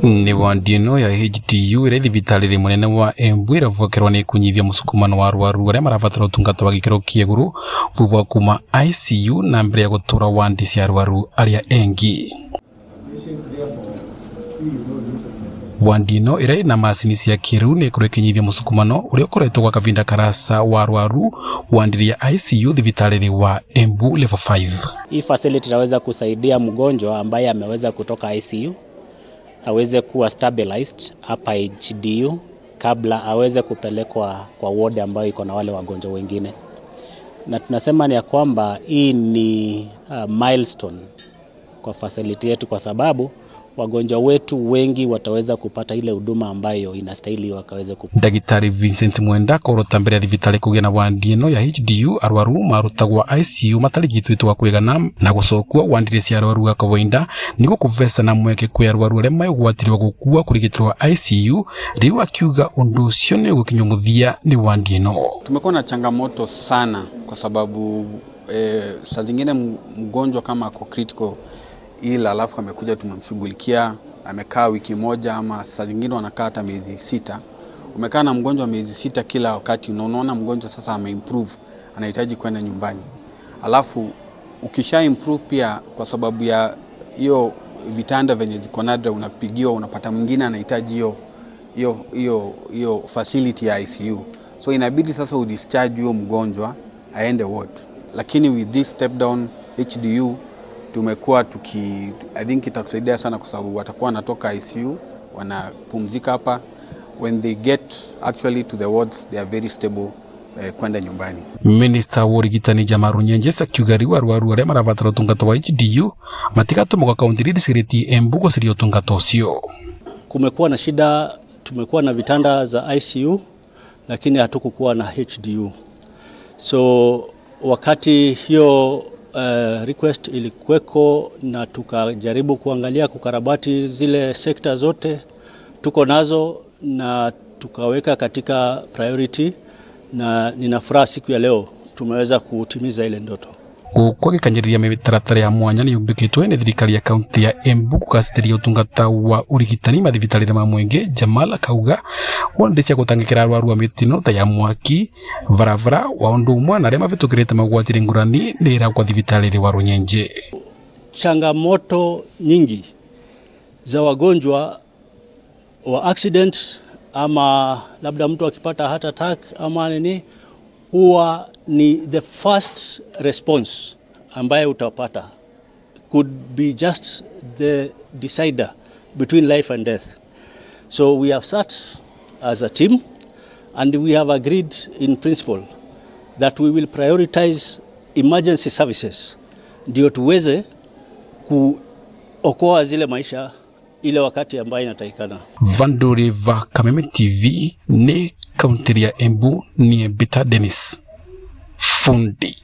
Nĩ wandi ĩno ya HDU ĩrĩa thibitarĩ mũnene wa Embu ĩravokerwo nĩ kũnyihia mũsukumano wa arwaru arĩa marabatara ũtungata wa gĩkĩro kĩa igũrũ thutha wa kuma ICU na mbere ya gũtũra wandi cia arwaru arĩa engi. Wandi ĩno ĩrĩa ĩna macini cia kĩrĩu nĩ ĩkorwo ĩkĩnyihia mũsukumano ũrĩa ũkoretwo gwa kahinda karasa wa arwaru wandi ya ICU thibitarĩ wa Embu level 5. Hii facility itaweza kusaidia mgonjwa ambaye ameweza kutoka ICU aweze kuwa stabilized hapa HDU kabla aweze kupelekwa kwa ward ambayo iko na wale wagonjwa wengine, na tunasema ni ya kwamba hii ni milestone kwa facility yetu kwa sababu wagonjwa wetu wengi wataweza kupata ile huduma ambayo inastahili wakaweze kupata. Ndagĩtarĩ Vincent Mwenda korota mbere ya thibitarĩ kũgĩa na wandi ĩno ya HDU arwaru marutagwo ICU matarigitĩtwo wa kũigana na gũcokwo wandi cia arwaru a kawaida nĩguo kũvesa na mweke kwĩ arwaru arĩa me ũgwati wa gũkua kũrigitĩrwo ICU. Rĩu akiuga ũndũ ũcio nĩ ũgũkinywo mũthia nĩ wandi ĩno. Tumekuwa na changamoto sana kwa sababu saa zingine mgonjwa kama ako critical ila alafu amekuja tumemshughulikia, amekaa wiki moja ama saa zingine wanakaa hata miezi 6. Umekaa na mgonjwa miezi 6 kila wakati, na unaona mgonjwa sasa ameimprove, anahitaji kwenda nyumbani. Alafu ukisha improve pia, kwa sababu ya hiyo vitanda venye ziko nadra, unapigiwa, unapata mwingine anahitaji hiyo facility ya ICU, so inabidi sasa udischarge huyo mgonjwa aende ward, lakini with this step down HDU tumekuwa tuki I think itatusaidia sana kwa sababu watakuwa wanatoka ICU wanapumzika hapa, when they get actually to the wards they are very stable kwenda nyumbani. Minista wa ũrigitani Jamal Runyenjes akiuga rĩu arwaru arĩa marabatara ũtungata wa HDU matigatũmwo kaunti iria icigarĩtie Embu gũcaria ũtungata ũcio. Kumekuwa na shida, tumekuwa na vitanda za ICU lakini hatukukuwa na HDU. So wakati hiyo request ilikuweko na tukajaribu kuangalia kukarabati zile sekta zote tuko nazo na tukaweka katika priority, na nina furaha siku ya leo tumeweza kutimiza ile ndoto. Gũkũ agĩkanyĩrĩria mĩtaratara ya mwanya nĩ yũmbĩkĩtwo nĩ thirikari ya kaunti ya Embu kũgacĩrithia ũtungata wa ũrigitani mathibitarĩ ma mũingĩ. Jamal akauga wandi cia gũtangĩkĩra arwaru a mĩtino ta ya mwaki, barabara wa ũndũ ũmwe na arĩa mavĩtũkĩrĩte mogwati ngũrani nĩ ĩrakwa thibitarĩ wa Runyenje. Changamoto nyingi za wagonjwa wa accident ama labda mtu akipata heart attack ama nini, huwa ni the first response ambaye utapata could be just the decider between life and death. So we have sat as a team and we have agreed in principle that we will prioritize emergency services ndio tuweze kuokoa zile maisha ile wakati ambayo inatakikana. Vanduri va Kameme TV nĩ kaunti ya Embu ni Bita Dennis Fundi.